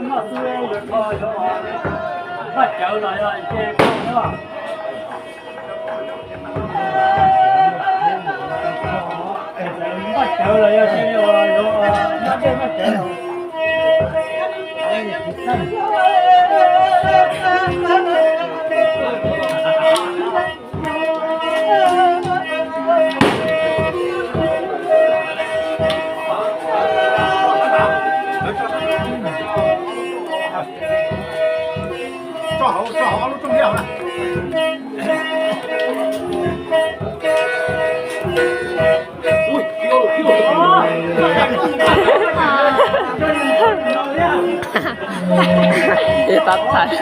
Noj xwb yuav rho, yog Vaj Cawv los yog ces, Vaj Cawv los yog ces, Vaj Cawv los. Tso hauv, tso hauv lub rooj liaj hauv na. Tab thaiv.